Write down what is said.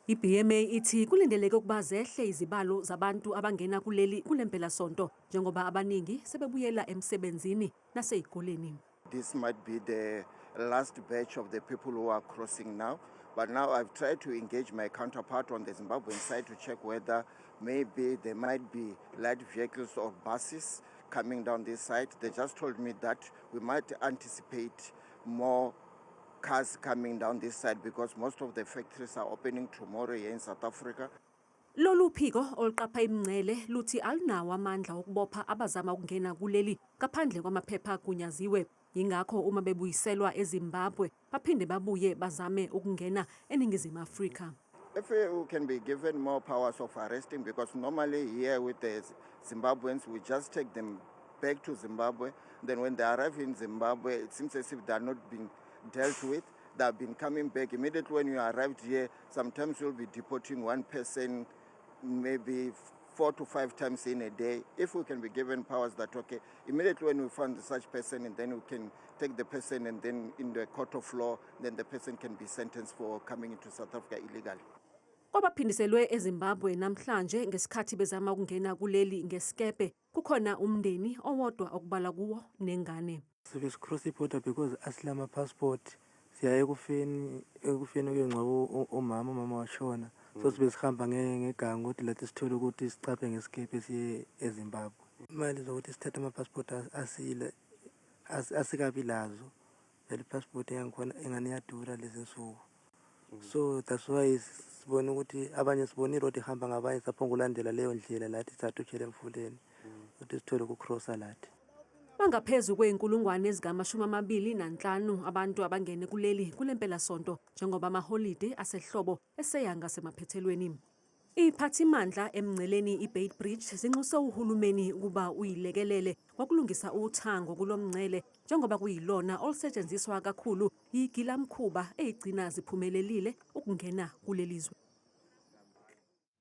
I-BMA ithi kulindeleke ukuba zehle izibalo zabantu abangena kuleli kule mpelasonto njengoba abaningi sebebuyela emsebenzini nasey'koleni. This might be the last batch of the people who are crossing now. But now I've tried to engage my counterpart on the Zimbabwean side to check whether maybe there might be light vehicles or buses coming down this side. They just told me that we might anticipate more cars coming down this side because most of the factories are opening tomorrow here in South Africa. Lolu phiko oluqapha imingcele luthi alunawo amandla okubopha abazama ukungena kuleli ngaphandle kwamaphepha agunyaziwe. Yingakho uma bebuyiselwa eZimbabwe baphinde babuye bazame ukungena eNingizimu Afrika. If we can be given more powers of arresting, because normally here with the Zimbabweans, we just take them back to Zimbabwe. Then when they arrive in Zimbabwe, it seems as if they are not being dealt with. They have been coming back. Immediately when you arrived here, sometimes you'll be deporting one person maybe four to five times in a day. If we can be given powers that, okay, immediately when we find such person, and then we can take the person and then in the court of law, then the person can be sentenced for coming into South Africa illegally. Kwabaphindiselwe eZimbabwe namhlanje ngesikhathi bezama ukungena kuleli ngesikepe kukhona umndeni owodwa okubalwa kuwo nengane. Sibe si-cross i-border because asilama passport, siya ekufeni kuyongcwaba umama, umama washona, so sibe sihamba ngeganga ukuthi lathi sithole ukuthi sichaphe ngesikepe siye eZimbabwe. Imali zokuthi sithathe ama-passport asile asikabi lazo vele. I-passport engakhona engane iyadura lezi nsuku, so that's why sibone ukuthi abanye sibone i-road ihamba ngabanye, saphonga ulandela leyo ndlela lathi satutshela emfuleni ukuthi sithole uku-crossa lathi. Bangaphezu kwey'nkulungwane ezingama-25 abantu abangene kuleli kule mpelasonto njengoba amaholide asehlobo eseya ngasemaphethelweni. Iphathimandla emngceleni iBeitbridge zinxuse uhulumeni ukuba uyilekelele ngokulungisa uthango kulo mngcele njengoba kuyilona olusetshenziswa kakhulu yigilamkhuba eyigcina ziphumelelile ukungena kuleli zwe.